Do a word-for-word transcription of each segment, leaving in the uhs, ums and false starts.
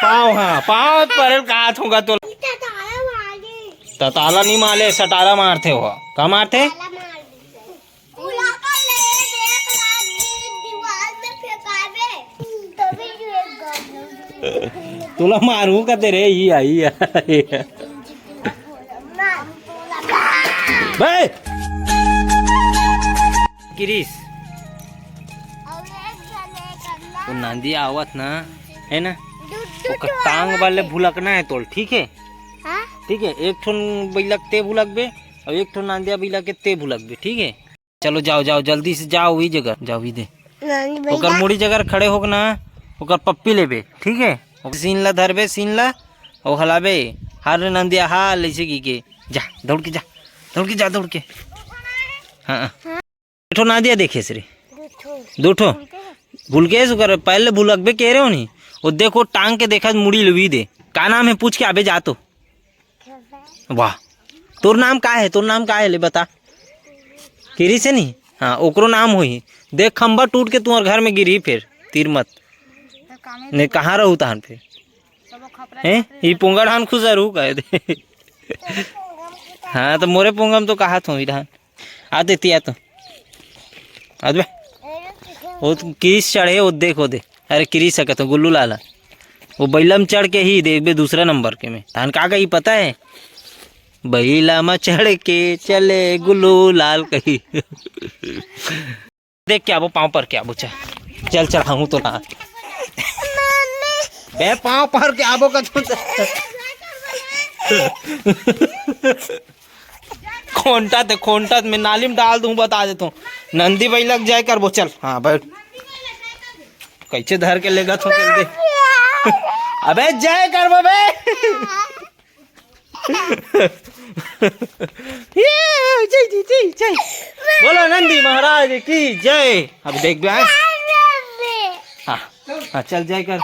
पाँव, हाँ, पाँव परे ल कहा थूंगा तो। त ताला नहीं मारे, सटारा मारथे हो। का मारथे? तोला मारू कते रे, ई आ, ई आ। बे! गिरीश, वो नंदी आवत ना, है ना? ओकर टांग वाले भुलकना है तोल, ठीक है? हाँ? ठीक है, एक ठोन बैलक ते भुलकबे और एक ठोन नंदिया बैला के ते भुलकबे, ठीक है? चलो जाओ, जाओ, जल्दी से जाओ, वही जगह जाओ, वही दे। ओकर मुड़ी जगह खड़े होके ना, ओकर पप्पी लेबे, ठीक है? ओकर सीन ला धरबे, सीन ला, और हलाबे, "हाल रे नंदिया, हाल", ऐसे की के, "जा, दौड़ के जा, दौड़ के जा, दौड़ के।" हाँ, हाँ। एक ठो नंदिया देखे रे, दो ठो। भूल के ओकर पहले भुलकबे कह रहे हो नी, वो देखो टांग के देखा, मुड़ी लुई दे। का नाम है पूछ के आबे जा तो। वाह, तोर नाम का है? तोर नाम का है ले बता। किरी से नहीं? हाँ, ओकरो नाम होही। देख, खंभा टूट के तुम्हार घर में गिरी, फिर तीर मत। ने कहाँ रहू तहन फिर? हैं? ई पोंगा धान खुसरू कह दे। हाँ, तो मोरे पोंगा में तो कहा थो ई धान। आ देती आ तो। आ दे। वो तो किस चढ़े, वो देखो दे। अरे किरी सकत हो, गुल्लू लाला। वो बैला में चढ़ के ही देखबे दूसरा नंबर के में। तहन का कही पता है? "बैला में चढ़ के चले गुल्लू लाल" कही। देख के आबो, पाँव पर के आबो, चल। चल, चल, हम तो ना। बे, पाँव पर के आबो का तू। खोंटा ते, खोंटा ते मैं नाली में डाल दूं, बता देता हूँ। नंदी बैला के जय करबो, चल। हाँ, बैठ। कैसे धर के लेगा तो चल दे। अबे जय करबो बे। ये, जय, जय, जय, जय। बोलो नंदी महाराज की जय। अब देख बे, हाँ। हाँ, हाँ, चल जय कर।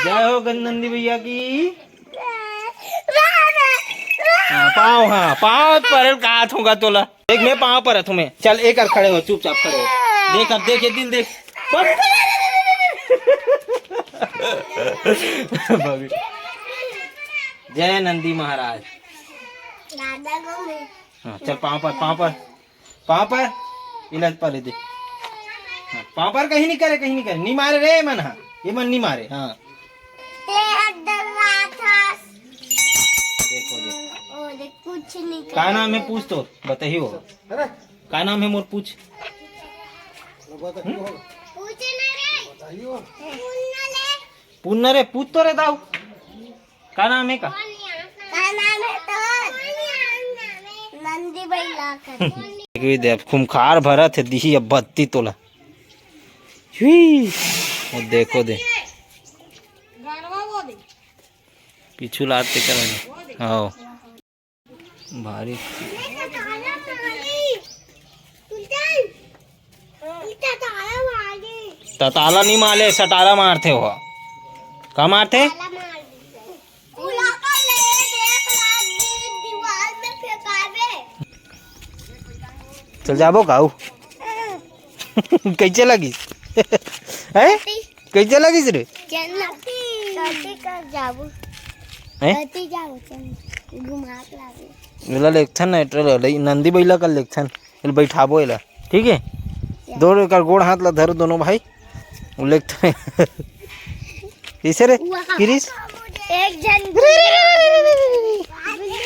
जय हो गंज नंदी भैया की। हाँ, पाँव, हाँ, पाँव पर कहा थूंगा तोला। देख, मैं पाँव पर थूं मैं। चल, एक बार खड़े हो, चुपचाप खड़े हो। देख, अब देख, ये दिल देख। जय नंदी महाराज। दादा को मैं हाँ, चल पाँव पर, पाँव पर, पाँव पर, इलाज पर दे। हाँ, पाँव पर कहीं नहीं करे, कहीं नहीं करे, नहीं मारे रे मन, हाँ, ये मन नहीं मारे, हाँ। ते हर डर रहा था। देखो, देखो। ओ, देख, कुछ नहीं का नाम है पूछ तो, बताइए वो। का नाम है मोर पूछ? पूछ ना रे। पूछ ना ले। पूछ ना रे, पूछ तो रे दाऊ। का नाम है का? का नाम है तो? नंदी बैला कर। देखो ये दे, अब खूंखार भरत है, दिही अब बत्ती तोला। हुई। वो देखो दे। पीछू लात ते कर। हाँ। भारी। तताला नहीं मारे, सटारा मारथे हो। का मारथे? चल जाबो गाऊ। कैसे लगिस? हैं? कैसे लगिस रे? जन्नती। कति कर जाबो? हैं? कति जाबो? चल, घुमा के लाबो। एला लेगथन ना, एटरा ले, नंदी बैला कर लेगथन। एला बैठाबो एला, ठीक है? दो एकर गोड़ हाथ ला धरो दोनों भाई। वो लेगथन। कैसे रे? वाह। किरिस? एक झन गुल्लू, गुल्लू,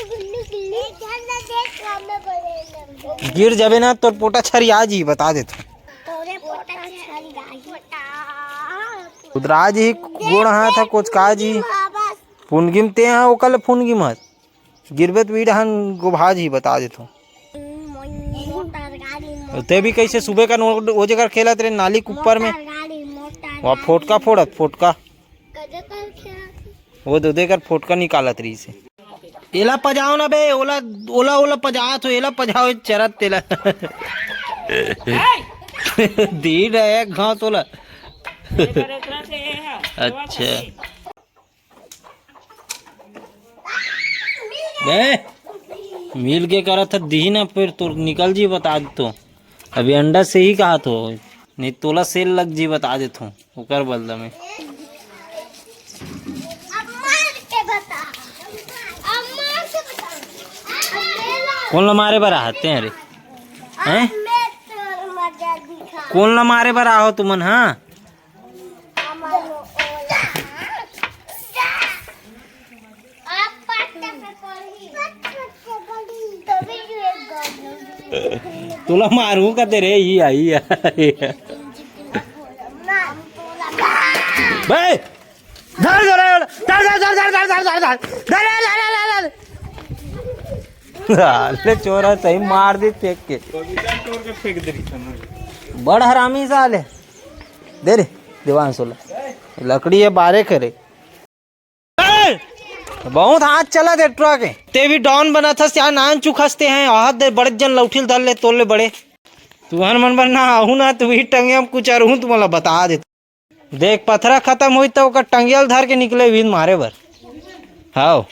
गुल्लू। एक झन ला देख, सामने बोले। गिर जाबे ना, तोर पोटा छरिया जी, बता देथों। तोरे पोटा छरिया जी। उदरा जी, गोड़ हाथ ह, कोचका जी। पुनगिम ते ह, ओकर ले पुनगिम ह। गिरबे त वीड हन गोभा जी, बता देथों। ते भी कैसे सुबह का नो-, वो जगह खेलत रे, नाली के ऊपर में। वहाँ फोटका फोड़त, फोटका। वो दो देकर फोटका निकालत रही से। एला पजाओ ना बे, ओला, ओला, ओला पजात हो, एला पजाओ, चरत तेला। दी रहे घास ओला। अच्छा। बे, मिल के करत ह, दिही ना, फिर तो निकल जी, बता देथों। अभी अंडा से ही कहा तो, नहीं तोला सेल लग जी, बता देथों। ओकर बदला में। कोन ला मारे बर आहते हैं रे? हैं? कोन ला मारे बर आहो तुमन? हाँ, तुला मारू कते रे? ई आई। बे, धर, धर, धर। साले चोर हे, सही मार दी फेंक के। बड़ हरामी साले। दे रे, देवांशु ला। लकड़ी हे, बारे करे। बहुत हाथ चला दे ट्रक हे। ते भी डॉन बनत हस, यार नान चुखसते हैं। आहत दे बड़े जन लौठिल धर ले, तोल ले बड़े। तुहर मन बर ना आहू ना, तू भी टंगे हम कुछ अरहूँ, तुम्हारा बता देता। देख, पथरा खतम होई त ओकर टंगिया ल धर के निकले भी मारे बर। हाव,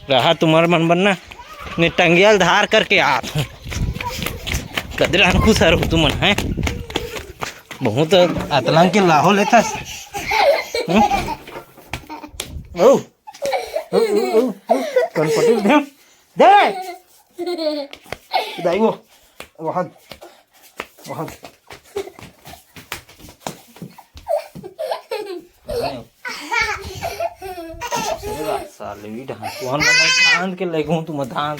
रहा तुम्हर मन बर ना, ने टंगिया ल धार करके आत। कदरा खुश हर हो तुमन, हैं? बहुत अतलंग के लाहो लेथस। हम्म? ओ, ओ, ओ, ओ, ओ, कौन पटेल दे? दे! दाई वो, वहाँ, वहाँ। साले भी ढांस, वहाँ मैं ढांस के लेगो हूँ, तुम ढांस।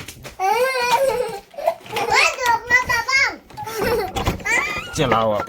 चलाओ आप।